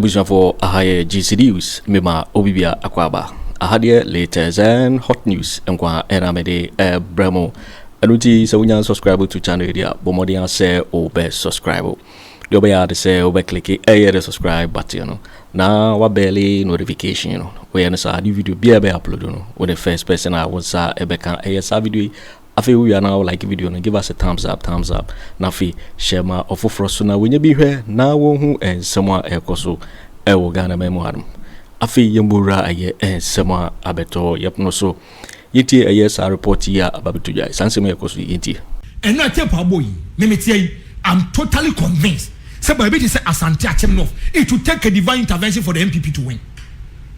Abusuafoɔ, aha yɛ GC News, mema obibia akɔ aba. Aha deɛ, latest and hot news nkwa ɛna mede ɛbrɛ mo. Ɛno nti sɛ wonya subscribe to channel yi deɛ a, bɔ mmɔden sɛ wobɛ subscribe. Deɛ wobɛyɛ ade sɛ wobɛ click ɛyɛ the subscribe button no na wa bell notification no. Woyɛ no saa, ne video biara bɛyɛ upload no, wo the first person a wo nsa ɛbɛka ɛyɛ saa video yi. Afei wowia na wo like video no, give us a thumbs up, thumbs up, na afei hyɛ ma ɔfoforɔ so na wɔnya bi hwɛ na wɔhu nsɛm a ɛkɔ so ɛwɔ Ghana man mu hanom. Afei yɛmmɔwura ɛyɛ nsɛm a abɛtɔ yɛpono so. Yɛntie ɛyɛ saa report yi a aba bɛto dwa, saa nsɛm a ɛkɔ so yi, yɛntie. Ɛno a tape abɔ yi, memetia yi, I'm totally convinced sɛ baabi te sɛ Asante Akyem North, it will take a divine intervention for the NPP to win.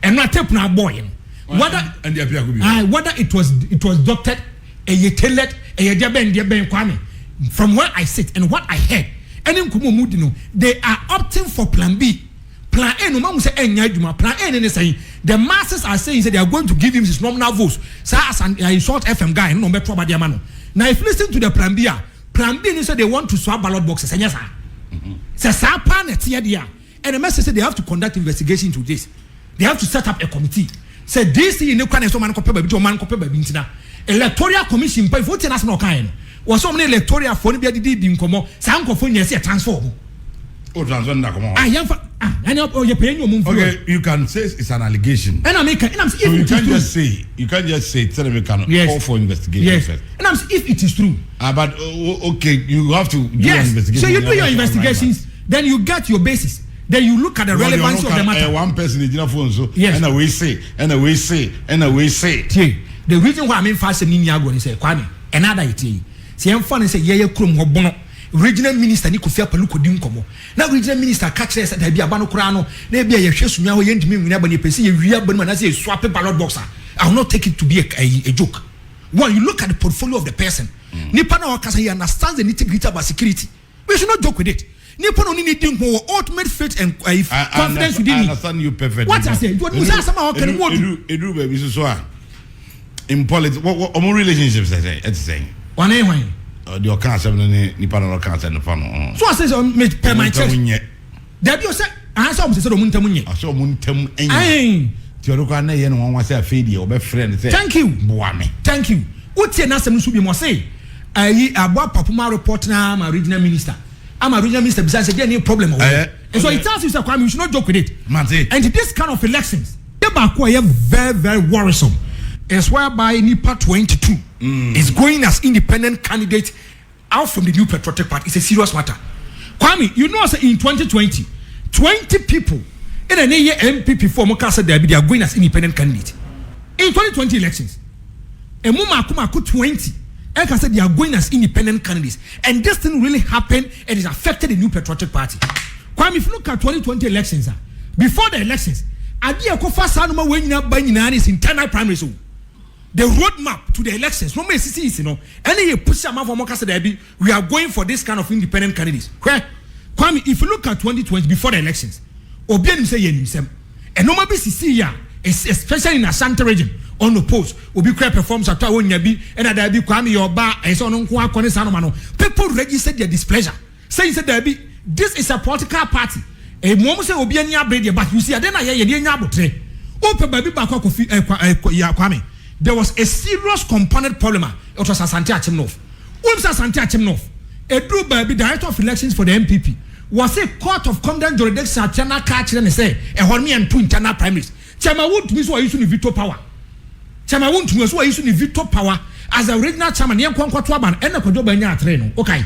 Ɛno a tape na abɔ yi no, whether ɛndi api ako bi. Whether it was doctored, ɛyɛ tailored, ɛyɛ deɛ bɛn, Kwame, from where I sit and what I heard ɛne nkɔmɔ mu di no, they are opting for plan B. Plan A no mahu sɛ ɛnya adwuma. Plan A ne sɛn? The masses are saying say they are going to give him his nominal votes. Saa as an Insult FM guy no na ɔbɛto aba de ama no. Na if you listen to the plan B a, plan B ni sɛ they want to swap ballot boxes. Ɛnyɛ saa sɛ saa paa na ɛteɛ deɛ a, ɛna mɛsɛ sɛ they have to conduct investigation into this. They have to set up a committee sɛ DC ne kwan sɛ ɔman kɔpɛ baabi tí ɔman kɔpɛ baabi ntina Electoral Commission mpa ifo tie n'asɛm na ɔka yɛ no, wɔsɛ ɔmo ne electoral foɔ no bi adidi di nkɔmɔ. Saa nkɔfo nyɛ sɛ transfer ɔmo. O transfer nda kɔmɔ. Ah, yɛn fa, ah, ɛna ɔyɛ pɛyɛ ni ɔmo nfi. Okay, you can say it's an allegation. Ɛna mi ka, ɛna mi sɛ So if you it is can't true. just say, you can't just say tell me can call for investigation first. Ɛna mi sɛ if it is true. Ah, but okay, you have to do an investigation. So you do your investigations, then you get your basis, then you look at the relevancy of the matter. One person gyina phone so. Yes. Ɛna we say, ɛna we say, ɛna we say. Tie, the reason why mi nfa asɛm ni ni agorɔ ni sɛ, Kwame, ɛna ada yɛ tie yi sɛ yɛn fa ne sɛ yɛyɛ kurom hɔ bono regional minister ni Kofi Akpaloo kɔ di nkɔmɔ na regional minister ka kyerɛ sɛ dabi, aba no koraa no na ebi a yɛhwɛ sunya hɔ, yɛntumi nwini aba no, yɛpɛ sɛ yɛwi aba no mu anaasɛ yɛ swap ballot box a, I will not take it to be a joke. One, you look at the portfolio of the person. Nipa na ɔkasa, he understands the nitty gritty about security. We should not joke with it. Nipa na oni ni di nkɔmɔ wɔ ultimate faith and confidence within I me. understand you perfectly. What I say, you musa asɛm a ɔka no mu odu. Edu baabi soso a in politics, what ɔmo relationships ɛte sɛ? Wane hwan? Deɛ ɔka asɛm no ne nipa no ɔka asɛm no fa no. So ɔsɛ sɛ me per my church Ɔmo ntam nyɛ. Dabi, ɔsɛ ahansa ɔmo sɛ ɔmo ntam nyɛ. Ɔsɛ ɔmo ntam nyɛ. Ayi. Tí ɔno koraa na ɛyɛ no nwanwa sɛ afei deɛ ɔbɛfrɛ no sɛ. Thank you. Boa me. Thank you. Wotie n'asɛm nso bi mu, ɔse ayi aboa papuma report na ama regional minister, ama regional minister bisa sɛ deɛ ne problem wɔ. And so it tells you say, Kwame, you should not joke with it. Mate. And this kind of elections de baako a ɛyɛ very very worrisome is whereby nipa 22 is going as independent candidate out from the New Patriotic Party. It's a serious matter, Kwame. You know say in 2020, 20 people ɛna ne yɛ NPP foɔ mo ka sɛ dabi, they are going as independent candidate in 2020 elections. Emu mako mako 20 ɛka sɛ they are going as independent candidates, and this thing really happened and it affected the New Patriotic Party. Kwame, if you look at 2020 elections, ah, before the elections, adeɛ ɛkɔfa saa noma wɔn nyinaa ba nyinaa is internal primaries o. The road map to the elections no ma esisi isi no, ɛne yɛ push amanfo ɔmo kasa daabi, we are going for this kind of independent candidates. Hwɛ Kwame, if you look at 2020 before the elections, obi anim sɛ yɛ nimsɛm ɛnoma bi sisi yi a, especially in Ashanti Region, unopposed obi kura performs ato a wonya bi, ɛna daabi, Kwame yɛ ɔba, ɛyɛ sɛ ɔno nko akɔ ne saa noma no, people register their displeasure saying sɛ daabi, this is a political party. Emu wɔn sɛ obi ani abere deɛ, but you see, ade na yɛ yɛ deɛ nya abotire o pɛ baabi baako akɔfi ɛ kwa ɛ yɛ. Kwame, there was a serious component problem a it was Asante Akyem North. Wɔn sɛ Asante Akyem North eduru baabi, director of elections for the NPP wɔsi court of competent jurisdiction akyɛ na kaa kyerɛ ne sɛ ɛhɔ no yɛ nto internal primaries. Chairman Wontumi so wɔyi so ne veto power. Chairman Wontumi so wɔyi so ne veto power as a regional chairman. Yɛn nkɔ nkɔto aba no, ɛna Kwadwo ba nya atere no. Okay,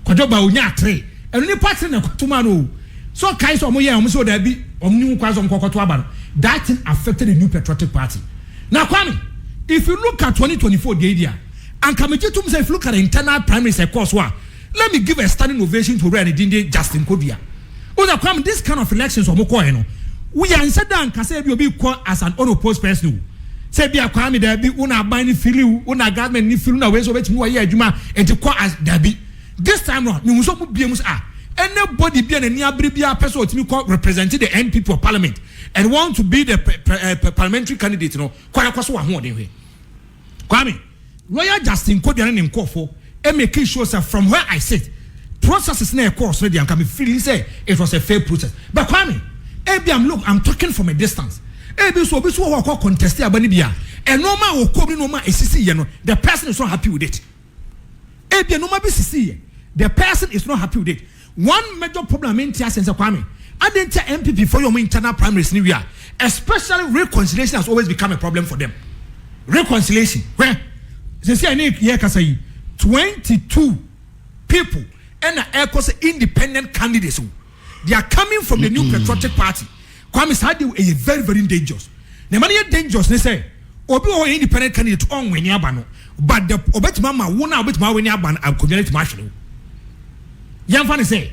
Kwadwo ba onya atere, ɛno nipa tere na kɔto ma no o. So kae sɛ ɔmo yɛ ɔmo sɛ ɔdabi, ɔmo ni kwan sɛ ɔmo kɔkɔto aba no. That thing affected the New Patriotic Party. Na Kwame, if you look at 2024 deɛ yi a, anka megye tum sɛ if you look at the internal primaries ɛkɔɔ so a, let me give a standing ovation to owura ne din de Justin Kodua o. Na Kwame, this kind of elections ɔmo kɔɔ yɛ no, woyɛ ansɛ da nkasa bi obi kɔ as an unopposed person o, sɛ bi a Kwame, dabi, wo na aban ne fili wo na government ne fili na wei sɛ obetumi wɔyɛ adwuma nti kɔ as dabi. This time round, mihu sɛ ɔmo bie mu sɛ, ah, anybody bi a n'ani abere bi a pɛ sɛ ɔtumi kɔ represent the NPP for parliament and want to be the parliamentary candidate no, kɔ akɔ so wɔ ahoɔden. Hwɛ Kwame, lawyer Justin Kodua ne ne nkɔɔfo ɛ make sure sɛ from where I sit, processes na ɛkɔɔ so deɛ, nka me feel sɛ it was a fair process. But Kwame, Ebi am, look, I'm talking from a distance. Ebi so, obi so wɔ hɔ ɔkɔ contest aba ni bi a, ɛnɔɔma a wɔkɔ mu ne nneɛma a esisi yɛ no, the person is not happy with it. Ebi nneɛma bi sisi yɛ, the person is not happy with it. One major problem mi n ti ase sɛ, Kwame, adi n ti NPP for your internal primaries ni wia, especially reconciliation has always become a problem for them. Reconciliation wɛ sisi ɛni yɛ kasa yi, 22 people ɛna ɛkɔ sɛ independent candidates o. They are coming from the New Patriotic Party. Kwame, saa de ɛyɛ very, very dangerous. Na ɛma no yɛ dangerous ne sɛ obi wɔ hɔ yɛ independent candidate, ɔnwɛni aba no, but the ɔbɛtumi ama wo na ɔbɛtumi awɛni aba no, akonnwa no tumi ahwere wo. Yɛnfa ne sɛ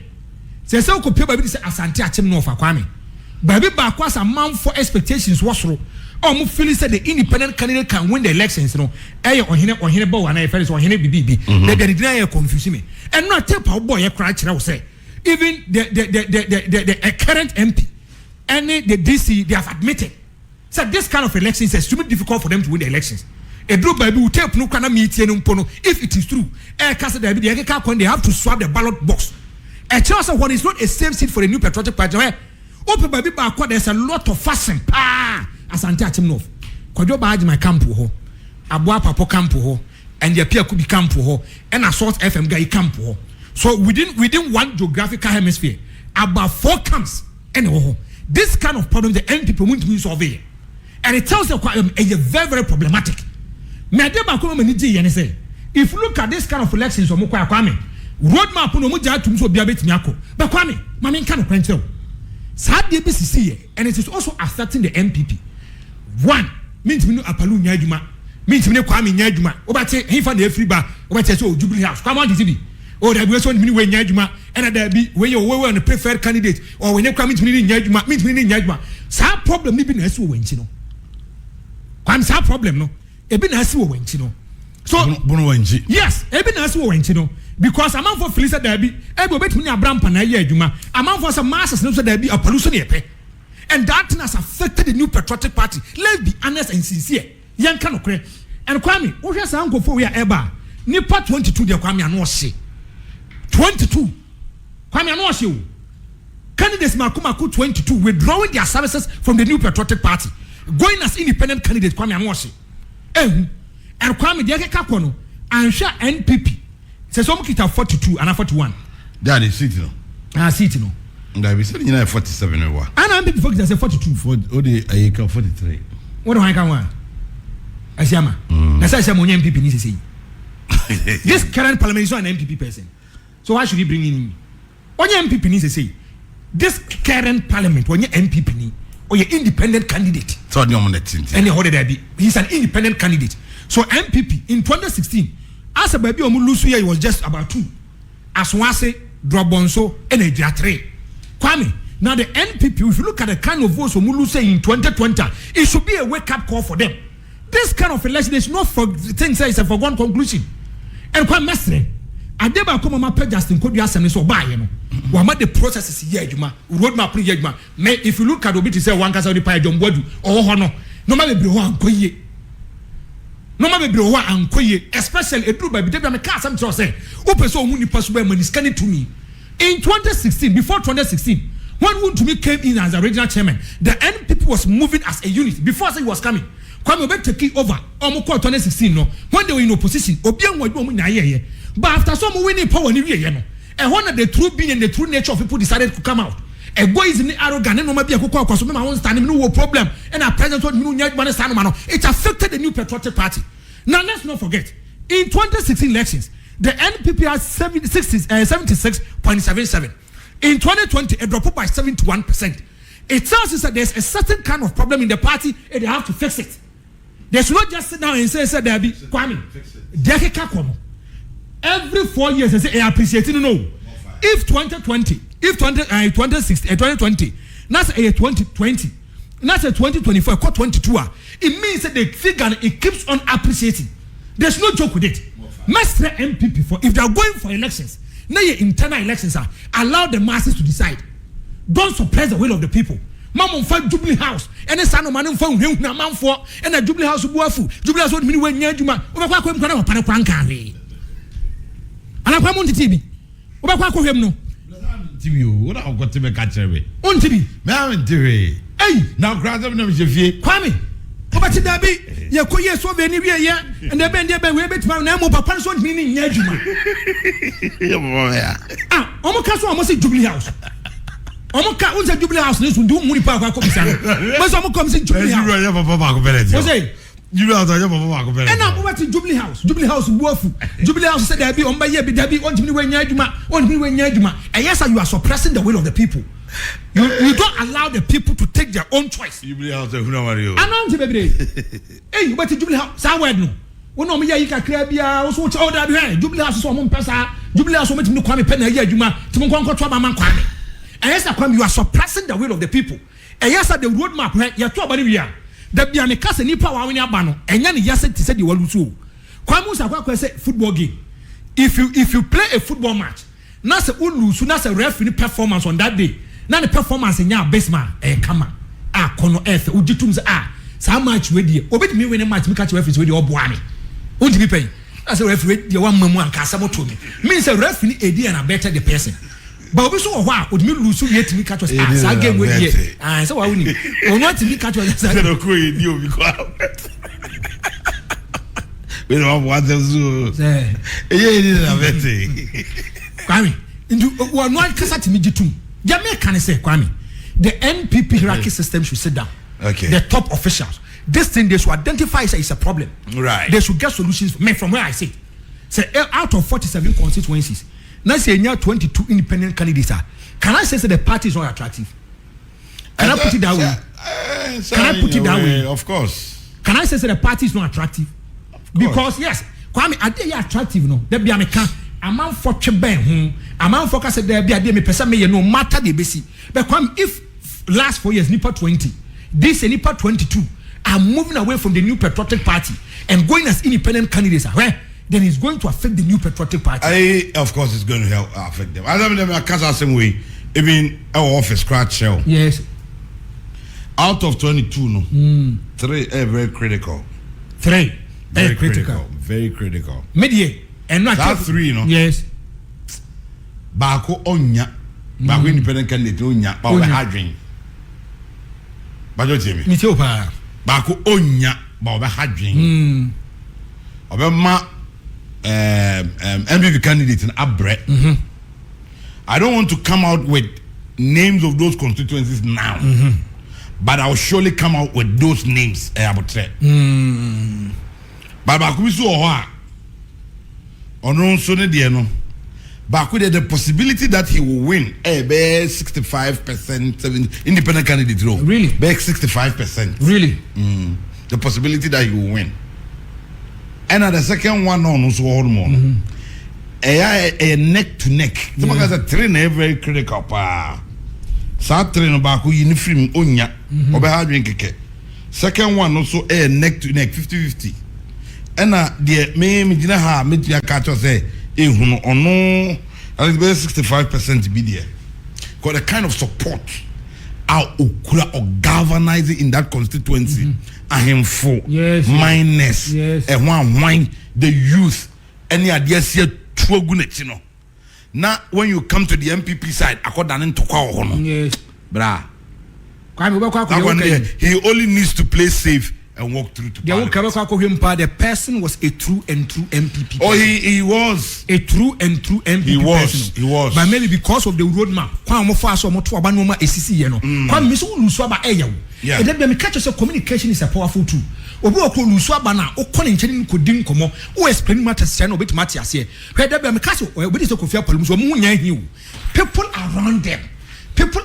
okopie baabi de sɛ Asante Akyem no ɔfa, Kwame, baabi baako asa amanfo expectations wɔ soro a wɔn feel sɛ the independent candidate can win the elections no, ɛyɛ ɔhene bɔ wɔn anayɛ fɛn sɛ ɔhene bibi bi dabi adi gyina yɛ confuse me. Ɛno a tape a wɔbɔ yɛ kora kyerɛ wo sɛ even the current MP ɛne the DC, they have admitted sɛ this kind of elections is extremely difficult for them to win the elections. Eduru baabi wo tape no kora na mi tie no mpo no, if it is true, ɛɛka sɛ dabi deɛ ɛkeka kɔn, they have to swap the ballot box. Ɛkyerɛ sɛ when it's not a safe seat for the New Patriotic Party. Ɛ open baabi baako, there is a lot of faction paa. Asante Akyem North, Kwadwo Baagye camp wɔ hɔ, Aboa Papo camp wɔ hɔ, and the Apia Kubi camp wɔ hɔ, ɛna Salt FM guy camp wɔ hɔ. So within one geographical hemisphere, about four camps ɛna ɛwɔ hɔ. This kind of problem, the NPP mu ntumi solve it, and it tells you ɛyɛ very, very problematic. Mɛ adeɛ baako ma ni gye yɛn sɛ, if you look at this kind of elections, ɔmo kɔ akwame road map no, ɔmo gya atum so obiara betumi akɔ. Bɛ Kwame, maame nka no kwan kyerɛw saa adeɛ bi sisi yɛ, and it is also affecting the NPP. One, mintimi no Apalu nya adwuma, mintimi ne Kwame nya adwuma. Wobɛte hefa na efiri ba? Wobɛte sɛ o Jubilee House, Kwame ɔn tete bi o dabi wei sɛ ɔntumi ne wei nya adwuma, ɛna dabi wei yɛ owó ne preferred candidate, ɔwɔ ne kura, mintimi ne nya adwuma, mintimi ne nya adwuma. Saa problem ni bi na esi wɔ wɔn akyi no, Kwame. Saa problem no ebi na esi wɔ wɔn akyi no so. Bono wɔn akyi. Yes, ebi na esi wɔ wɔn akyi no, because amanfo fili sɛ dabi, ebi obetumi ne abrampa na ɛyɛ adwuma. Amanfo sɛ masses no sɛ dabi, Apalu so ne yɛ pɛ, and that thing has affected the New Patriotic Party. Let's be honest and sincere, yɛn ka no korɛ. And Kwame, wohwɛ saa nkɔfo wei a ɛba nipa 22 deɛ, Kwame, ano ɔhye. 22, Kwame, ano ɔhye o. Candidates mako mako 22 withdrawing their services from the New Patriotic Party, going as independent candidates. Kwame, ano ɔhye ehu. And Kwame, deɛ ɛkeka kɔ no, anhwɛ NPP sɛ ɔmo kita 42 ana 41. Daade seat no. Ah, seat no. Ndabi sɛ nyinaa yɛ 47 wa. Ana NPP fo kita sɛ 42. O de ayi ka 43. Wɔde wɔn ka ho a Asiama na sɛ Asiama onye NPP ni sese yi. This current parliament is not an NPP person, so why should he bring in him? Onye NPP ni sese yi. This current parliament, onye NPP ni, ɔyɛ independent candidate. Sɛ ɔde ɔmo na tintin. Ɛne ɛhɔ de dabi, he is an independent candidate. So NPP in 2016, asa baabi a ɔmo lose yɛ was just about two, Asawase, Drobonso, ɛna Ejura three. Kwame, now the NPP, if you look at the kind of votes ɔmo lose in 2020, it should be a wake up call for them. This kind of election is not for things say it's a foregone conclusion. And Kwame, mesere ade baako mama pɛ Justin Kodua asɛm ne sɛ ɔbaayɛ no, wama the processes yɛ adwuma, road map no yɛ adwuma. Mɛ if you look at obi te sɛ wankasa onipa yɛ John Boadu, ɔwɔ hɔ no, nneɛma bebree hɔ ankɔ yie, nneɛma bebree hɔ ankɔ yie, especially eduru baabi debi ame kaa asɛm kyerɛ sɛ wopɛ sɛ ohun nipa so bɛyɛ ma ne sika ne tumi. In 2016, before 2016, when Wuntumi came in as the regional chairman, the NPP was moving as a unit. Before say he was coming, Kwame, obe take over. Ɔmo kɔ 2016 no, when they were in opposition, obi ehun adwuma ɔmo nyinaa yɛ yɛ, but after some winning power ni wie yɛ no, ɛhɔ na the true being and the true nature of people decided to come out. Egoism ni arrogant ne nneɛma bi akokɔ akɔ so mema wɔn stand mi wɔ problem, ɛna president wɔn mi nya adwuma ne saa noma no, it affected the New Patriotic Party. Now let's not forget, in 2016 elections, the NPP has 76.77. In 2020, it dropped by 71%. It tells us that there's a certain kind of problem in the party and they have to fix it. They should not just sit down and say there be, Kwame, deɛ keka kɔ no, every 4 years they say, eh, appreciate no. If 2020, if 20 2016, 2020, na sɛ ɛyɛ 2020, na sɛ 2024 ɛkɔ 22 a, it means that the figure, it keeps on appreciating. There's no joke with it. Mɛsrɛ NPP for, if they are going for elections na yɛ internal elections ah, allow the masses to decide. Don't suppress the will of the people. Mamu nfa Jubilee House ɛne saa noma ne nfa nhunahuna amanfoɔ, ɛna Jubilee House bu afu, Jubilee House wɔn mi wɔ nya adwuma. Wɔbɛkɔ akɔ mu kwan na wɔpa ne kwan nka hwee anakwa mu ntete bi wɔbɛkɔ akɔhwɛ mu no. Nti bi o, wo na wokɔ te bɛka kyerɛ me. Wonte bi? Me a mente hwee. Ei! Na koraa sɛ menam hyɛ fie. Kwame, wobɛte daabi, yɛkɔ yie survey no wie yɛ, ɛnna ɛbɛn deɛ bɛn wei bɛtumi ayɛ, na mmom papa no sɛ ɔntumi ne nyɛ adwuma. Yɛ papa bɛyɛ a. Ah, wɔn ka so wɔn se Jubilee House. Wɔn ka, wɔn sɛ Jubilee House ne so nti wɔn mu nipa akɔ akɔ bisa no. Wɔn sɛ wɔn kɔ wɔn se Jubilee House. Ɛyɛ papa baako pɛ na ɛte hɔ. Wɔn sɛ. Jubilee House ɔnyɛ papa baako pɛ. Ɛna wobɛte Jubilee House, Jubilee House bu afu. Jubilee House sɛ daabi, wɔn bɛyɛ bi daabi, wɔntumi ne wei nyɛ adwuma, wɔntumi ne wei nyɛ adwuma. Ɛyɛ sɛ you are suppressing the will of the people. You don't allow the people to take their own choice. Jubilee House ehunu amane o. Ana nti bebree. Eyi wobɛte Jubilee House saa word no. Wo na wɔn yɛ yi kakra biara, wo so wokyɛ oh daabi hwɛ Jubilee House sɛ wɔn mpɛ saa. Jubilee House wɔn bɛtumi ne Kwame pɛ na ɛyɛ adwuma. Nti mo nkɔ nkɔto aba ma Kwame. Ɛyɛ sɛ Kwame you are suppressing the will of the people. Ɛyɛ sɛ the road map hwɛ yɛto aba no wie a da bia meka sɛ nipa a wawene aba no ɛnyɛ ne ya sɛ te sɛ deɛ walusu o. Kwame Musa akɔ akɔyɛ sɛ football game if you if you play a football match na sɛ wo lusu na sɛ referee no performance on that day na ne performance nyɛ abysmal a ɛyɛ kama a kɔ no ɛyɛ fɛ wogye tom sɛ ah saa match wei deɛ obi tumi wene match mi ka kyerɛ referee sɛ wei deɛ ɔboa me wontumi pɛn na sɛ referee wei deɛ wamma mu anka asɛm to me mean sɛ referee no edi and abetted the person. But obi so wɔ hɔ a otumi lose wie tumi ka kyerɛ sɛ ah saa game wei deɛ ah sɛ wawo ni ɔno atumi ka kyerɛ sɛ saa. Sɛ ɔkɔ yɛ di obi kɔ abɛt. Wei na wabɔ asɛm so. Sɛ. Ɛyɛ yɛ di na abɛte. Kwame nti wɔn ankasa tumi gye tum deɛ meka ne sɛ Kwame the NPP hierarchy system should sit down. Okay. The top officials this thing they should identify say it's a problem. Right. They should get solutions. Me from where I sit say out of 47 constituencies. Na sɛ yɛnya 22 independent candidates a, can I say sɛ the party is not attractive? Can I put it that way? Can I put it that way? Of course. Can I say sɛ the party is not attractive? Because yes, Kwame, adeɛ yɛ attractive no, da bia meka, amanfoɔ twe bɛn ho, amanfoɔ ka sɛ da bi adeɛ mepɛ sɛ meyɛ no matter deɛ ɛbɛsi. But Kwame, if last 4 years nipa 20, this year nipa 22 are moving away from the New Patriotic Party and going as independent candidates, where then it's going to affect the New Patriotic Party. I, of course, it's going to help affect them. I don't know, I can't same way. Even our office crack shell. Yes. Out of 22, no. Three are very critical. Three. Very critical. Very critical. Media. And not that three, no. Yes. Baako onya. Baako independent candidate onya. Ba ɔbɛ ha dwen. Bajo tie me. Mi tie o paa. Baako onya. Ba ɔbɛ ha dwen. Ɔbɛ ma NPP candidate no abrɛ. I don't want to come out with names of those constituencies now. But I will surely come out with those names. Ɛ abotrɛ. But baako bi so wɔ hɔ a ɔno nso ne deɛ no baako deɛ, the possibility that he will win ɛyɛ bɛyɛ 65%, 70, independent candidate no. Really? Bɛyɛ 65%. Really? The possibility that he will win. Ɛna the second one no ɔno nso wɔ hɔ nom no ɛyɛ neck to neck. Sɛ maka sɛ three na ɛyɛ very critical paa. Saa three no, baako yi ne firi mu onya ɔbɛha adwene kɛkɛ. Second one no nso ɛyɛ neck to neck, 50-50. Ɛna deɛ me gyina ha a metumi aka akyerɛ sɛ ehu no ɔno ɛna bɛyɛ 65% bi deɛ, because the kind of support a okura or galvanizing in that constituency, ahemfo, miners, ɛho ahwan, the youth ɛne adeɛ si atu agu n'akyi no, na when you come to the NPP side, akɔda ne ntɔkwa wɔ hɔ no. Bra. Kwame, wobɛkɔ akɔhwɛ That one wo there, he only needs to play safe and walk through to deɛ woka parliament. bɛkɔ akɔhwɛ mpa, the person was a true and true NPP Oh, person. he was. A true and true NPP He was, person. he was. But maybe because of the road map kwan a wɔfa so a wɔto aba nneɛma esisi yɛ no, Kwame, mi so wo lose aba ɛyɛ wo. Ɛdɛ bia mi ka kyerɛ sɛ communication is a powerful tool. Obi wɔ kɔ lose aba na okɔ ne nkyɛn ne kɔ di nkɔmɔ o, explain matters kyerɛ na obetumi ate aseɛ. Hwɛ, dɛ bia mi ka sɛ obi de sɛ Kofi Akpaloo so ɔmo ho nya ehi o, people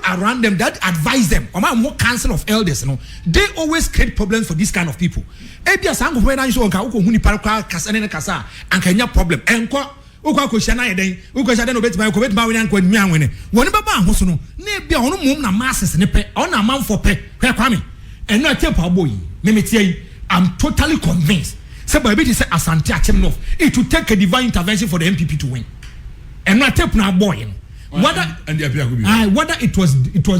around them that advise them, ɔmo a ɔmo council of elders no, they always create problems for this kind of people. Ebi a saa nkɔfo yɛn n'anyi so nka wokɔ hu nipa koraa kasa ne ne kasa a anka nya problem ɛnkɔ wokɔ akɔhyia na ayɛ dɛn, wokɔ hyia dɛn na obetumi ayɛ kɔ obetumi awene ankɔ anumi awene wɔn bɛba ahoso no na ebi a ɔno mom na masses ne pɛ ɔno amanfo pɛ. Hwɛ Kwame, ɛno a tape abɔ yi mɛmɛ tie yi, I'm totally convinced sɛ baabi te sɛ Asante Akyem North, it will take a divine intervention for the NPP to win. Ɛno a tape na abɔ yi no, whether And the appear could be. Whether it was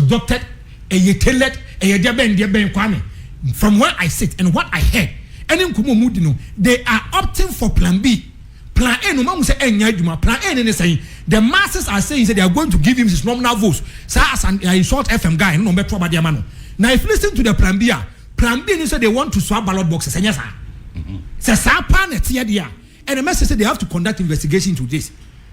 doctored, ɛyɛ tailored, ɛyɛ deɛ bɛn deɛ bɛn, Kwame, from where I sit and what I heard ɛne nkɔmɔ mu di no, they are opting for plan B. Plan A no, ɔmo sɛ ɛnya adwuma. Plan A ne ne sɛn? The masses are saying say they are going to give him his nominal votes. Saa as an Salt FM guy no na ɔmo bɛto aba de ama no. Na if you listen to the plan B a, plan B ni sɛ they want to swap ballot boxes. Ɛnyɛ saa sɛ saa paa na ɛteɛ deɛ a, ɛna mɛsɛ sɛ they have to conduct investigation into this.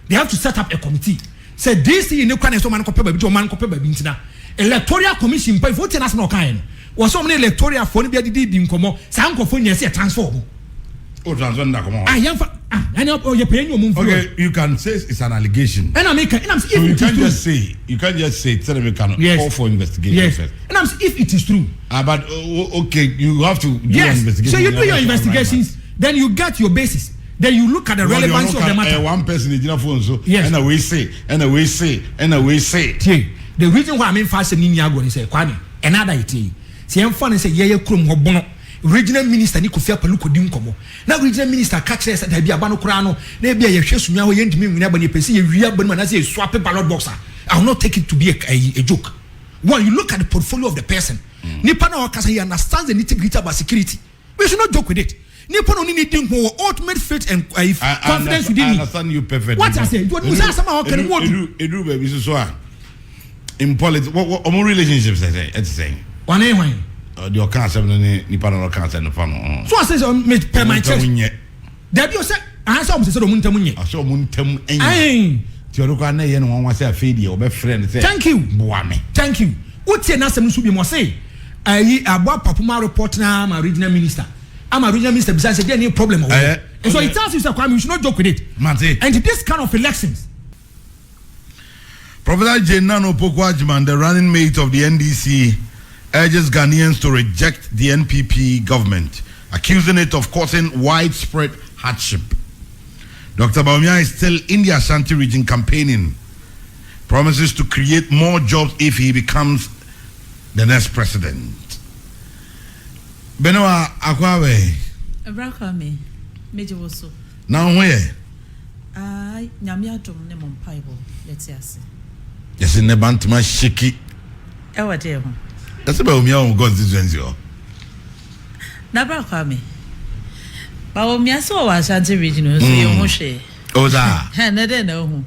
They have to set up a committee sɛ DC ne kwan sɛ ɔman kɔpɛ baabi tí ɔman kɔpɛ baabi. Ntina Electoral Commission mpa ifo tie n'asɛm na ɔka yɛ no, wɔsɛ ɔmo ne electoral foɔ no bi adidi di nkɔmɔ. Saa nkɔfo nyɛ sɛ transfer ɔmo. O transfer nda kɔmɔ. Ah, yɛn fa, ah, ɛna ɔyɛ pɛyɛ ni ɔmo nfi. Okay, you can say it's an allegation. Ɛna mi ka, ɛna mi sɛ So if you it is can't true. just say, you can't just say tell me can call for investigation first. Ɛna mi sɛ if it is true. Ah, but okay, you have to do an investigation. So you do your investigations, then you get your basis, then you look at the Because relevancy you of the know, matter. One person gyina phone so. Yes. Ɛna we say, ɛna we say, ɛna we say. Tie, the reason why mi nfa asɛm ni ni agorɔ ni sɛ, Kwame, ɛna ada yɛ tie yi sɛ yɛn fa ne sɛ yɛyɛ kurom hɔ bono regional minister ni Kofi Akpaloo kɔ di nkɔmɔ na regional minister ka kyerɛ sɛ dabi, aba no koraa no na ebi a yɛhwɛ Sunyani hɔ, yɛntumi nwini aba no, yɛpɛ sɛ yɛwi aba no mu anaasɛ yɛ swap ballot box a, I will not take it to be a joke. One, you look at the portfolio of the person. Nipa na ɔkasa, he understands the nitty gritty about security. We should not joke with it. Nipa na oni ni di nkɔmɔ wɔ ultimate faith and confidence within I me. understand you perfectly. What I say, you say asɛm a ɔka no mu odu. Edu baabi soso a in politics, what ɔmo relationships ɛsɛ ɛte sɛn? Wane hwan? Deɛ ɔka asɛm no ne nipa na ɔka asɛm no fa no. So ɔsɛ sɛ me pɛ my chest. Nyɛ. Dabi, ɔsɛ ahansa ɔmo sɛ ɔmo ntam nyɛ. Ɔsɛ ɔmo ntam nyɛ. Ayi. Tí ɔno koraa na ɛyɛ no nwanwa sɛ afei deɛ ɔbɛfrɛ no sɛ. Thank you. Boa me. Thank you. Wotie n'asɛm nso bi mu, ɔse ayi aboa papuma report na ama regional minister, ama regional minister bisa sɛ deɛ ne problem wɔ. And so it tells you say, Kwame, you should not joke with it. Mate. And this kind of elections. Professor Jane Naana Opoku-Agyemang, the running mate of the NDC, urges Ghanaians to reject the NPP government, accusing it of causing widespread hardship. Dr. Bawumia is still in the Ashanti region campaigning, promises to create more jobs if he becomes the next president. Benoa Akwabe. Ebra Kwame, megye wo so. Now where? Ai, Nyame adom ne mo mpaebɔ, yɛte ase. Yes, in the Bantama shiki. Ɛwɔ deɛ ho? That's about me own constituency. Na Bra Kwame, Bawumia sɛ wɔwɔ Ashanti region nso yɛn ho hwee. Oh, that. Ne dɛ na ohu.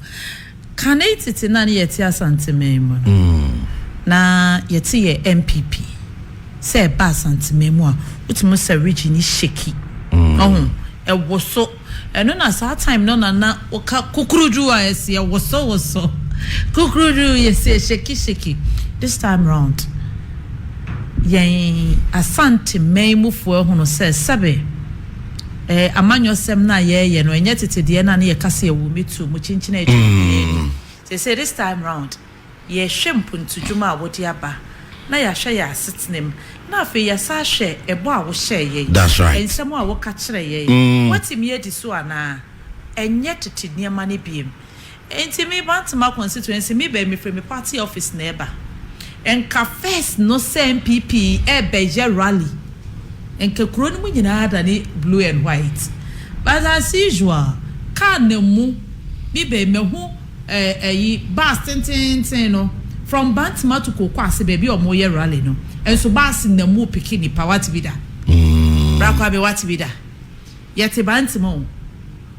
Kane tete na ne yɛte Asanteman mu no. Na yɛte yɛ NPP. Sɛ ɛba Asanteman mu a, wotumi sɛ region ni shake. Ɔho, ɛwɔ so. Ɛno na saa time no na woka kukurudu a ɛsi ɛwɔ so wɔ so. Kukurudu yɛsi shake shake. This time round, yɛn Asanteman mufoɔ ehunu sɛ sɛbe amanyɔsɛm no a yɛreyɛ no, ɛnyɛ tete deɛ no a ne yɛka sɛ yɛwɔ mitu mu kyinkyin atwa mm. Sɛ this time round yɛhwɛ mpuntudwuma a wɔde aba na yɛahwɛ yɛ asetena mu, na afei yɛsa ahwɛ ɛbɔ a wohyɛɛ yɛn. That's right. Nsɛm a wɔka kyerɛ yɛn, watumi adi so anaa? Ɛnyɛ tete nneɛma no biem. Nti mi Bantama constituency, mi bɛn mi firi mi party office na ɛba. Nka first no sɛ NPP ɛbɛyɛ rally, nka kuro no mu nyinaa da ne blue and white, but as usual, car na mu mi bɛn mɛhu ɛyi bus tententen no from Bantama to Koko ase baabi a wɔn yɛ rally no nso, bus na mu pick nipa. Wate bi da? Brakwa bi wate bi da? Yɛte Bantama o,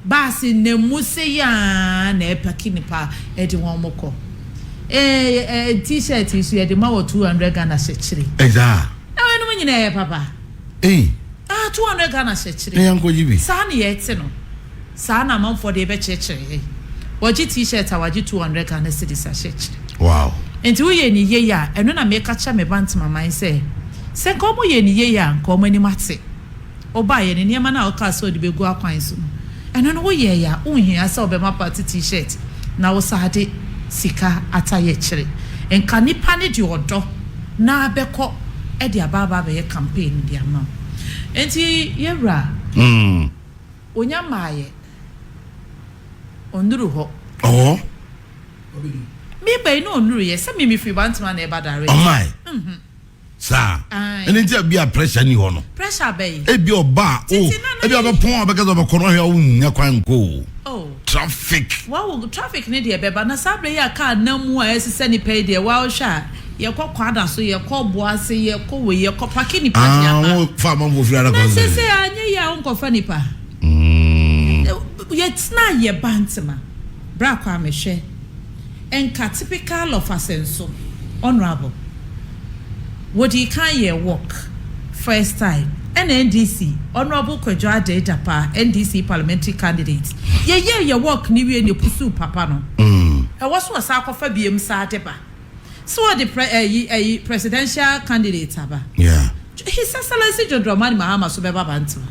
bus na mu se yaa na ɛ pick nipa ɛde wɔn mo kɔ. Ɛɛ ɛɛ T-shirt yi so yɛde ma wɔ 200 Ghana hyɛ kyerɛ. Exactly. Na wɔn anum nyinaa yɛ papa. Hey. Ah, 200 Ghana hyɛ kyerɛ. Ne yanko yi bi. Saa na yɛte no, saa na amanfoɔ de bɛkyerɛkyerɛ yɛ. Wɔgye T-shirt a, wɔgye 200 Ghana cedis ahyɛ kyerɛ. Nti woyɛ ne yie a, ɛno na meka kyerɛ me Bantama man sɛ nka ɔmo yɛ ne yie a, nka ɔmo anim ate. Ɔbaayɛ ne nneɛma no a ɔkaa sɛ ɔde bɛgu akwan so no, ɛno no woyɛ yɛ a, wonhia sɛ ɔbɛma party T-shirt na wosaa de sika atayɛ kyerɛ. Nka nipa ne de ɔdɔ na abɛkɔ ɛde aba abɛyɛ campaign de ama wo. Nti yɛwura onya maayɛ ɔnnuru hɔ. Oh. Mi bɛyi na ɔnnuru yɛ sɛ mi firi Bantama na ɛba direct. Ɔman. Saa. Aye. Ɛne nti a bi a pressure ni hɔ no. Pressure bɛyi. Ebi ɔba a o Titi na ebi ɔbɛpɔn a ɔbɛka sɛ ɔbɛkɔ no, ɔhwɛ a ɔnya kwan nko o. Oh. Traffic. Wawo traffic ne deɛ bɛba na saa abere yi a kaa nam mu a ɛsesɛ nipa yi deɛ, wahwɛ a yɛkɔ Kwada so, yɛkɔ Boase, yɛkɔ wei, yɛkɔ pick nipa de Ah, aba. wo fa amanfo firi ara Na kɔ. sese anyɛ yi a, wonkɔfa nipa. Yɛtena yɛ Bantama, bra kɔ amehwɛ nka typical of Asɛnso. Honourable wɔdi kan yɛ work first time, ɛna NDC Honourable Kwadwo Ade Dapa, NDC parliamentary candidate, yɛyɛ yɛ work ni wie ne pusu papa no. Ɛwɔ so ɔsa akɔfa biem saa de ba so wɔde pre ɛyi presidential candidate aba. His Excellency John Dramani Mahama so bɛba Bantama.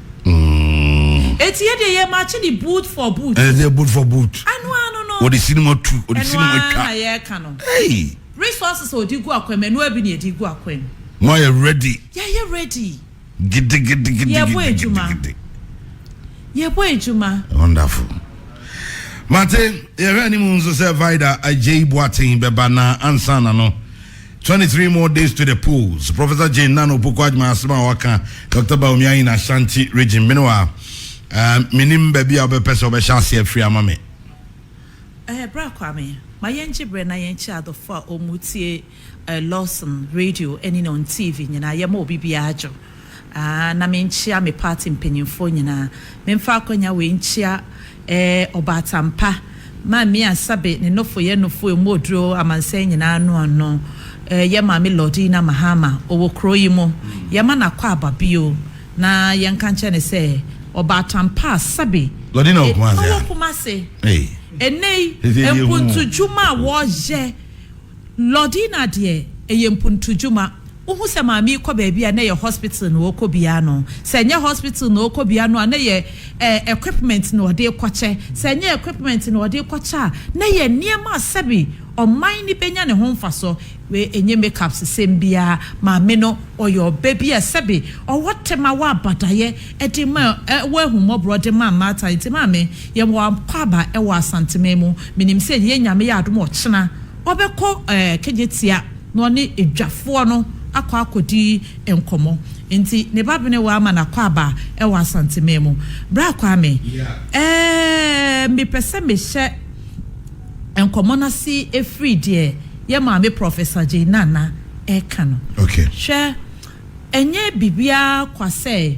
Eti yɛ de yɛ match ne boot for boot. Ɛsɛ sɛ boot for boot. Ano ano no. Wɔde sinima tu, wɔde ɛno sinima ara na twa. Yɛreka no. Hey. Resources a ɔde gu akwan mu, ɛno abi na yɛde gu akwan mu. Mo ayɛ ready. Yɛayɛ ready. Gidigidigidi. Yɛbɔ adwuma. Yɛbɔ adwuma. Wonderful. Mate, yɛhwɛ anim nso sɛ Vida Agyei Boateng bɛba na ansa na no, 23 more days to the polls. Professor Jane Nano Opoku Adwuma asɛm a waka Dr. Bawumia in Ashanti Region. Mene wa menim baabi a wobɛpɛ sɛ wobɛhyɛ ase afiri ama me. Bra Kwame, ma yɛngye berɛ na yɛnkyɛ adɔfo a ɔmu tie Lawson Radio ɛne ne on TV nyinaa, yɛma obi biara adwo. Ah, na menkyia me party mpanyimfoɔ nyinaa. Memfa akɔnya wei nkyia ɔbaatampa Maame Asabe ne nofo, yɛ nofo emu oduro amansan nyinaa no ano. Yɛ Maame Lordina Mahama ɔwɔ kuro yi mu. Yɛma n'akɔ aba bio na yɛnka nkyɛn ne sɛ ɔbaatampa Asabe. Lordina wɔ Kumasi a? Ɔwɔ Kumasi. Hey. Ɛnɛ yi Sisi yɛ hu. Mpuntudwuma a wɔyɛ Lordina deɛ, ɛyɛ mpuntudwuma. Wohu sɛ maame yi kɔ baabi a, na yɛ hospital na ɔkɔ bia no. Sɛ ɛnyɛ hospital na ɔkɔ bia no a, na yɛ equipment na ɔde kɔkyɛ. Sɛ ɛnyɛ equipment na ɔde kɔkyɛ a, na yɛ nneɛma a sɛbi ɔman ni bɛnya ne ho mfaso. Wei ɛnyɛ makeup sisɛm biara. Maame no ɔyɛ ɔba bi a sɛbi ɔwɔ tema, wɔ abadaeɛ ɛde ma, ɛwɔ ahummɔborɔ de ma mmaatan. Nti maame, yɛwɔ akɔ ɛwɔ Asanteman mu. Menim sɛ yɛn Nyame yɛ adom, ɔkyena ɔbɛkɔ Kegyetia na ɔne edwafoɔ no akɔ akɔdi nkɔmɔ. Nti ne ba bene wɔ ama n'akɔ aba ɛwɔ Asanteman mu. Bra Kwame, mepɛ sɛ mehyɛ nkɔmɔ n'ase efiri deɛ yɛ maame Professor Jane Nana ɛka no. Hwɛ, ɛnyɛ biribiara kwa sɛ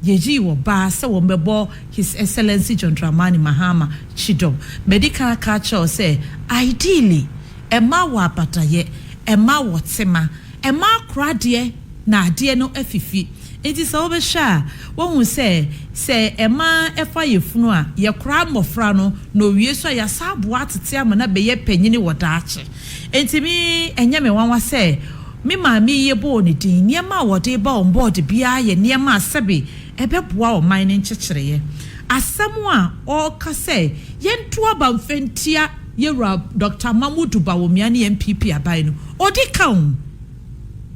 yɛgyi wɔ baa sɛ wɔn bɛbɔ His Excellency John Dramani Mahama kyidɔm. Medical ka kyerɛw sɛ ideally ɛma wɔ abadayɛ, ɛma wɔ tema, ɛma akora adeɛ na adeɛ no afifi. Nti sɛ wobɛhwɛ a, wɔhu sɛ ɛma ɛfa yɛ funu a yɛkora mmɔfra no na owie so a, yɛasa aboa atete ama na bɛyɛ panyini wɔ daakye. Nti mi ɛnyɛ me nwanwa sɛ me maame yi bɔɔ ne din. Nneɛma a wɔde ba wɔn bɔɔde biara yɛ nneɛma a sɛbe ɛbɛboa ɔman no nkyekyereeɛ. Asɛm a ɔreka sɛ yɛnto aba mfɛntia yɛwura Dr Mamudu Bawumia ne NPP aban no, ɔdi ka o,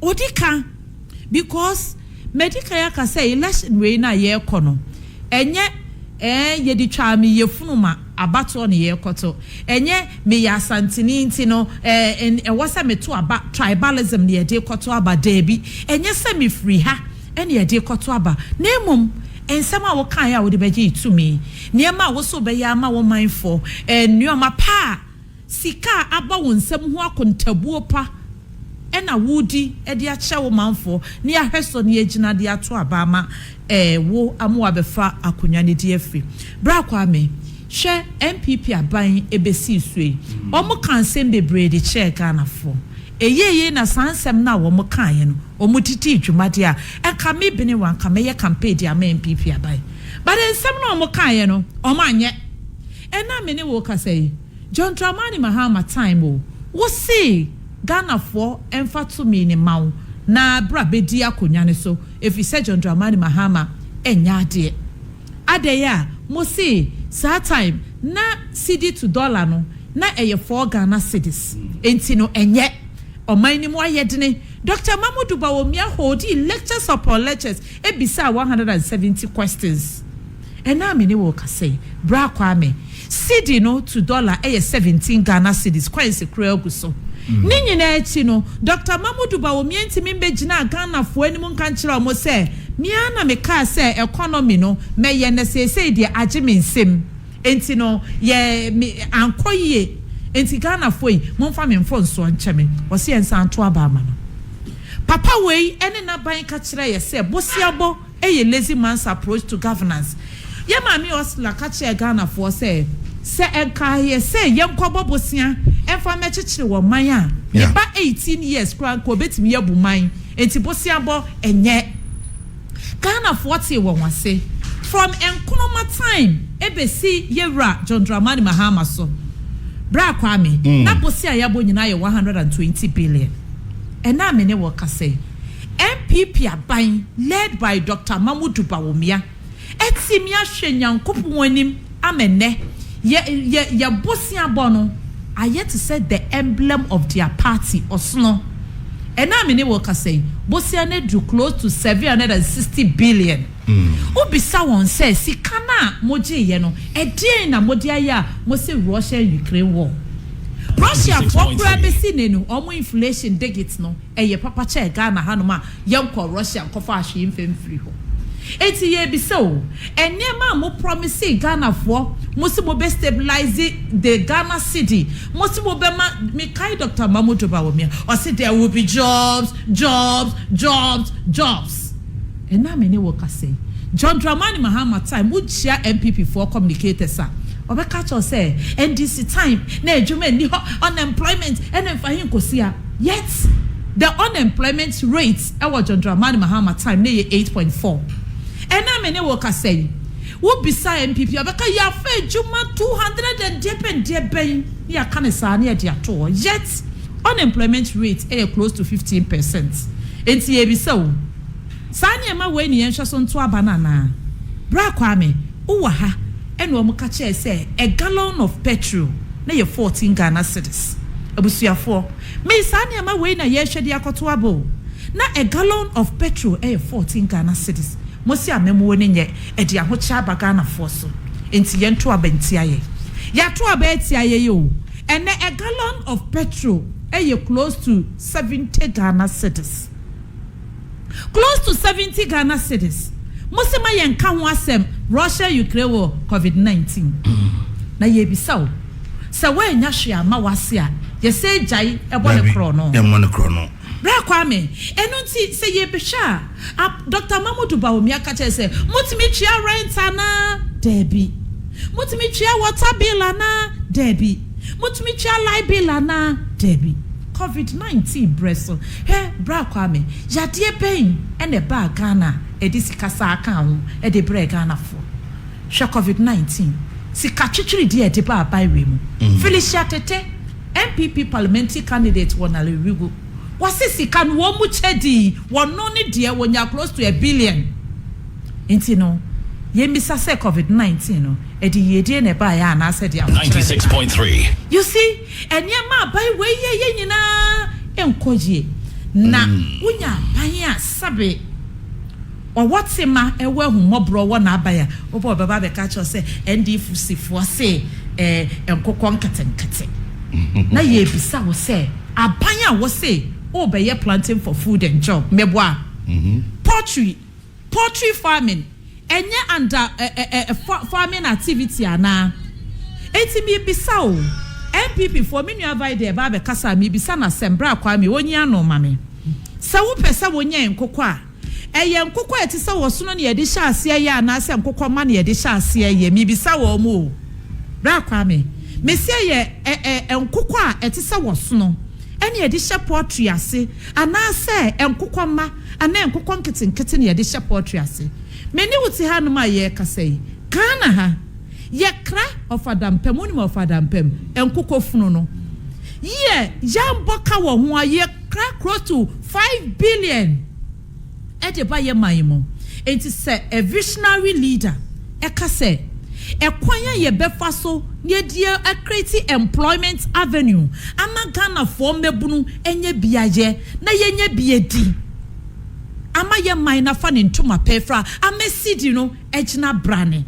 ɔdi ka, because medical aka sɛ election wei na yɛrekɔ no, ɛnyɛ yɛde twa mi yɛfunu ma abatoɔ ne yɛrekɔto. Ɛnyɛ meyɛ Asantene nti no ɛwɔ sɛ meto aba, tribalism ne yɛde kɔto aba. Daabi, ɛnyɛ sɛ mefiri ha ɛne yɛde kɔto aba, na mmom nsɛm a wɔkaeɛ a wode bɛgye tumi, nneɛma a woso bɛyɛ ama wo manfoɔ, nneɛma pa a sika a aba wo nsɛm ho, akontabuo pa ɛna wodi ɛde akyɛ wo manfoɔ ne ahwɛ so ne yɛgyina de ato aba ama wo ama wabɛfa akonnwa ne di afiri. Bra Kwame, hwɛ, NPP aban ebesi so yi, wɔn ka nsɛm bebree de kyerɛ Ghanafoɔ. Eyie na saa nsɛm no a wɔn kaeɛ no, wɔn didi dwumadeɛ a ɛnka me bene wa nka mɛyɛ campaign de ama NPP aban, but nsɛm no a wɔn kaeɛ no, wɔn anyɛ. Ɛna me ne wo kasa yi, John Dramani Mahama time o, wosi Ghanafoɔ ɛmfa tumi ne ma wo na bra bɛdi akonnwa ne so, ɛfiri sɛ John Dramani Mahama ɛnyɛ adeɛ adeɛ a mo si saa time na cedi to dollar no na ɛyɛ 4 Ghana cedis. Nti no ɛnyɛ ɔman ni mu ayɛ dene. Dr Mamudu Bawumia holdi lectures upon lectures, ebisa 170 questions. Ɛna mi ne wɔ kasa yi, bra Kwame, cedi no to dollar ɛyɛ 17 Ghana cedis, coins kura agu so. Ne nyinaa akyi no, Dr Mamudu Bawumia ntumi mbɛgyina Ghanafoɔ anim nka nkyerɛ ɔmo sɛ mia na mekaa sɛ economy no mɛyɛ na seesei deɛ agye me nsam, nti no yɛ me ankɔ yie, nti Ghanafoɔ yi momfa me mfo nsoɔ nkyɛ me. Wɔsi yɛn nsa nto aba ama no. Papa wei ɛne n'aban ka kyerɛ yɛ sɛ bosiabɔ ɛyɛ lazy man's approach to governance. Yɛ maame Ursula ka kyerɛɛ Ghanafoɔ sɛ, sɛ ɛnka yɛ sɛ yɛnkɔbɔ bosea ɛmfa mmɛkyekyere wɔ man a, ne ba 18 years koraa nka obɛtumi abu man, nti bosea bɔ ɛnyɛ. Ghanafoɔ tee wɔn ase from Nkrumah time ebesi yɛwura John Dramani Mahama so. Bra Kwame, na bosea yɛabɔ nyinaa yɛ 120 billion. Ɛna me ne wɔ kasa yi, NPP aban led by Dr. Mamudu Bawumia ɛtumi ahwɛ Nyankopɔn anim ama nnɛ yɛ yɛ yɛ bosea bɔ no ayɛ te sɛ the emblem of their party, ɔsono. Ɛna me ne wɔ kasa yi, bosea no du close to 760 billion. Wobisa wɔn sɛ sika no a mogyeeɛ no, ɛdeɛn na mode ayɛ a mo se Russia and Ukraine war? Russiafoɔ koraa bɛsi ne no, ɔmo inflation digit no ɛyɛ papa kyɛɛ Ghana hanom a yɛnkɔ Russia nkɔfa ahwee mfɛmfiri hɔ. Eti yɛbisa o, nneɛma a mo promise Ghanafoɔ, mo si mo bɛ stabilize the Ghana cedi, mo si mo bɛ ma mikae Dr. Mamudu Bawumia, ɔsi there will be jobs, jobs, jobs, jobs. Ɛna mi ne wɔ kasa yi, John Dramani Mahama time, wokyia NPP foɔ communicators a, ɔbɛka kyerɛ sɛ NDC time na adwuma nni hɔ, unemployment ɛna nfa hin nkosi a, yet the unemployment rate ɛwɔ John Dramani Mahama time ne yɛ 8.4. Ɛna mi ne wɔ kasa yi, wobisa NPP, ɔbɛka yɛafa adwuma 200 and deɛ bɛn deɛ bɛn ne yɛaka ne saa ne yɛde ato hɔ, yet unemployment rate ɛyɛ close to 15%. Nti yɛbisa o, saa nneɛma wei ne yɛnhwɛ so nto aba no anaa? Bra Kwame, wowɔ ha ɛna wɔn ka kyerɛ sɛ a gallon of petrol na yɛ 14 Ghana cedis. Abusuafoɔ, me saa nneɛma wei na yɛrehwɛ de akɔto aba o, na a gallon of petrol ɛyɛ 14 Ghana cedis. Mo si amemmuo ne nyɛ ɛde ahokyɛ aba Ghanafoɔ so, nti yɛnto aba ntia yɛ. Yɛato aba atia yɛ yi o, ɛnɛ a gallon of petrol ɛyɛ close to 70 Ghana cedis, close to 70 Ghana cedis. Mo sɛ ma yɛn ka ho asɛm, Russia Ukraine wɔ COVID-19, na yɛbisa o, sɛ wɔanya hwee ama wase a, yɛsɛ gyae ɛbɔ ne korɔ no. Ɛmmɔ ne korɔ no. Bra Kwame, ɛno nti sɛ yɛbɛhwɛ a, Dr. Mamudu Bawumia ka kyerɛ sɛ motumi tua rent anaa? Daabi. Motumi tua water bill anaa? Daabi. Motumi tua light bill anaa? Daabi. COVID-19 brɛ so hɛ, bra Kwame, yadeɛ bɛn ɛna ɛbaa Ghana ɛde sika saa ka ho ɛde brɛ Ghanafoɔ? Hwɛ, COVID-19 sika twitwiri deɛ ɛde ba aban wei mu. Felicia Tete, NPP parliamentary candidate wɔ Nalerigu, wɔsi sika no wɔn mu kyɛ di wɔn ne deɛ wɔnya close to a billion. Nti no yɛmmisa sɛ COVID-19 no ɛde yiedie na ɛbaeɛ anaasɛ de ahokyerɛ na ɛbaeɛ? 96.3. You see, nneɛma aban wei yɛ yɛ nyinaa nkɔ yie, na wonya aban a sabe ɔwɔ tema, ɛwɔ ahummɔborɔ wɔ n'aban a wobɛ ɔbɛba abɛka kyerɛ sɛ NDC foɔ se nkokɔ nketenkete, na yɛbisa wo sɛ aban a wɔse ɔbɛyɛ planting for food and job, mɛboa poultry farming ɛnyɛ under ɛ ɛ farming activity anaa? Eti mi bisa o, NPP foɔ, mi nua vaide ɛba abɛkasa, mi bisa na sɛm, bra Kwame, onyi ano ma mi sɛ wopɛ sɛ wonyɛ nkokɔ a, ɛyɛ nkokɔ a ɛte sɛ wɔsono ne yɛde hyɛ aseɛ yɛ anaasɛ nkokɔ ma ne yɛde hyɛ aseɛ yɛ? Mi bisa wɔn mu o, bra Kwame, mesia yɛ ɛ ɛ nkokɔ a ɛte sɛ wɔsono ɛne yɛde hyɛ poultry ase anaasɛ nkokɔ ma anaa nkokɔ nketenkete ne yɛde hyɛ poultry ase? Me ne wo te hanom a yɛrekasa yi, Ghana ha yɛkra ɔfadampɛm, wonim ɔfadampɛm nkokɔ funu no yɛ yɛmbɔ ka wɔ ho a, yɛkra close to 5 billion ɛde ba yɛ man mu. Nti sɛ a visionary leader ɛka sɛ ɛkwan a yɛbɛfa so na yɛde acreate employment avenue ama Ghanafoɔ mmɛbunu ɛnyɛ biayɛ na yɛnyɛ bia di ama yɛ man nafa ne ntoma pɛɛfra ama cedi no ɛgyina brane,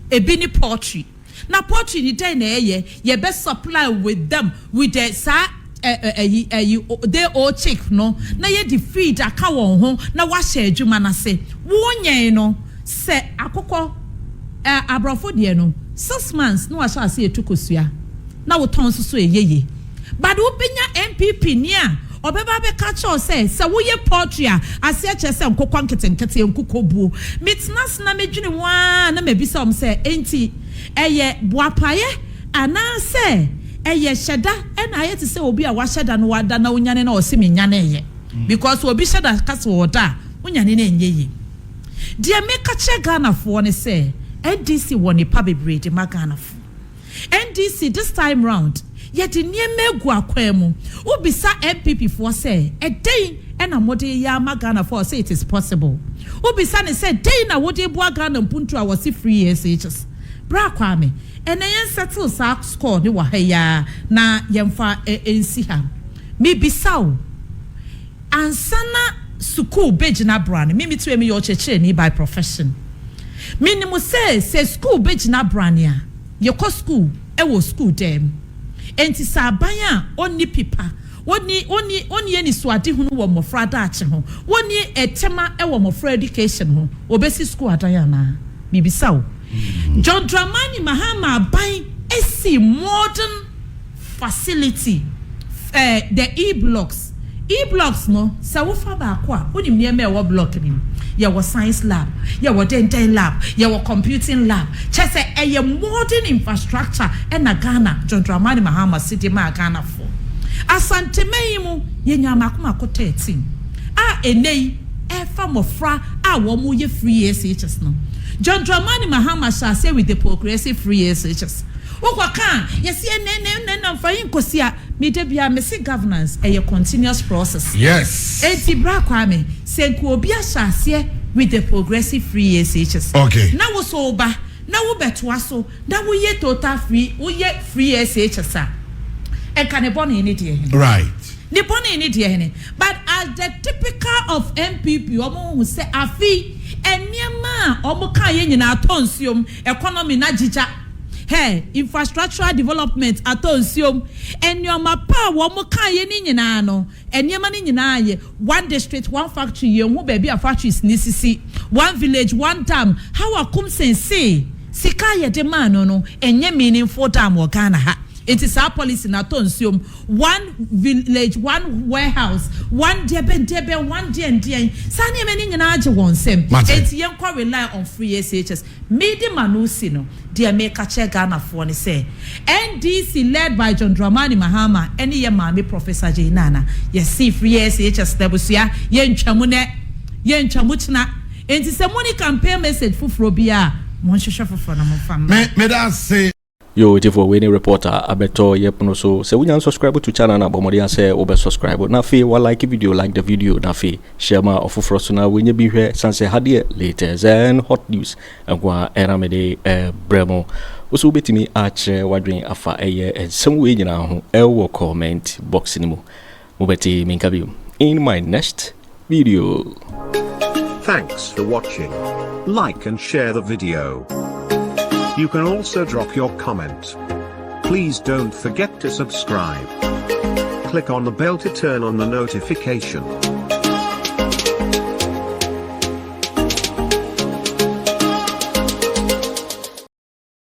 ebi ne poultry. Na poultry ni dɛn na ɛyɛ? Yɛbɛ supply with them with the saa ɛyi ɛyi day old chick no na yɛde feed aka wɔn ho na wahyɛ adwuma n'ase. Wɔnyɛn no sɛ akokɔ aborɔfo deɛ no, 6 months na wahyɛ ase etu kosua na wotɔn nso so ɛyɛ yie, but wobɛnya NPP ni a. Ɔbɛba abɛka akyerɛ wo sɛ, sɛ woyɛ poultry a, aseɛ kyerɛ sɛ nkokɔ nketenkete, nkokɔ buo. Metena ase na medwene ho ara na mabisa wɔn sɛ, enti ɛyɛ boapayɛ anaasɛ ɛyɛ hyɛda na ayɛ te sɛ obi a wahyɛ da na wada na onyane na ɔse menyaneeɛ? Because obi hyɛ da ka sɛ ɔda a, wonyane no ɛnyɛ yie. Deɛ meka kyerɛ Ghanafoɔ ne sɛ, NDC wɔ nnepa bebree de ma Ghanafoɔ. NDC this time round yɛde nneɛma agu akwan mu. Wobisa NPP foɔ sɛ ɛdɛn na mode reyɛ ama Ghana foɔ a ɔse it is possible. Wobisa no sɛ dɛn na wode reboa Ghana mpuntuo a ɔse free SHS. Bra Kwame, ɛnɛ yɛn settle saa score no wɔ ha yi ara na yɛmfa nsi ha. Mebisa wo. Ansa na sukuu bɛgyina brane, me metumi meyɛ ɔkyerɛkyerɛni by profession. Menim sɛ sɛ sukuu bɛgyina brane a, yɛkɔ sukuu wɔ sukuu dan mu. Enti sɛ aban a ɔnni pipa, ɔnni ɔnni ɔnni anisoadehunu wɔ mmɔfra daakye ho, ɔnni ɛtɛma wɔ mmɔfra education ho, ɔbɛsi sukuu adan anaa? Mebisa wo. John Dramani Mahama aban asi modern facility eh, the E-blocks. E-blocks no, sɛ wofa baako a, wonim nneɛma a ɛwɔ block no mu. Yɛwɔ science lab, yɛwɔ dɛndɛn lab, yɛwɔ computing lab. Kyerɛ sɛ ɛyɛ modern infrastructure ɛna Ghana, John Dramani Mahama si de maa Ghanafoɔ. Asanteman yi mu, yɛnyaa mmaako mmaako 13 a ɛnnɛ yi ɛrefa mmɔfra a wɔyɛ free SHS no. John Dramani Mahama hyɛɛ aseɛ with the progressive free SHS. Wokɔ ka a, yɛse ɛnɛ ɛnɛ ɛnɛ na nfa yi nkosi a, me da biara mese governance ɛyɛ continuous process. Yes. Enti bra Kwame, sɛ nka obi ahyɛ aseɛ with the progressive free SHS. Okay. Na wo so wo ba, na wo bɛtoa so, na wo yɛ total free, wo yɛ free SHS a, nka ne bɔne ne deɛ he? Right. Ne bɔne ne deɛ hene? But as the typical of NPP, wɔn hu sɛ afe yi, nneɛma a wɔn kaeɛ nyinaa atɔ nsuom, economy no agyigya. Hey, infrastructural development atɔ nsuom. Nneɛma pa a wɔn kaeɛ no nyinaa no, nneɛma no nyinaa yɛ one district, one factory, yɛn hu baabi a factories no sisi, one village, one dam. Hawa Koomson se sika a yɛde maa no no, ɛnyɛ meaningful dam wɔ Ghana ha. Nti saa policy no atɔ nsuom. One village, one warehouse, one deɛbɛn deɛbɛn, one deɛn deɛn. Saa nneɛma no nyinaa gye wɔn nsam. Enti yɛnkɔ rely on free SHS. Me de m'ano si no, deɛ meka kyerɛ Ghanafoɔ ne sɛ, NDC led by John Dramani Mahama ne yɛ maame Professor Jane Nana, yɛse free SHS no abusua, yɛntwa mu nɛ, yɛntwa mu kyena. Enti sɛ moni campaign message foforɔ biara a, monhwehwɛ foforɔ na momfa mmra. Me meda ase. Yo ɔtifoɔ wei ne report a abɛtɔ yɛ pono so. Sɛ wonya unsubscribe to channel no a bɔ mmɔden a sɛ wobɛ subscribe na afei wa like video like the video na afei share ma ɔfoforɔ so na wɔnya bi hwɛ san sɛ ha deɛ latest and hot news nko a ɛna mede brɛ mo. Wo so wobɛtumi akyerɛ w'adwene afa ɛyɛ nsɛm wei nyinaa ho ɛwɔ comment box no mu. Mobɛte menka bio in my next video. Thanks for watching. Like and share the video. You can also drop your comment. Please don't forget to subscribe. Click on the bell to turn on the notification.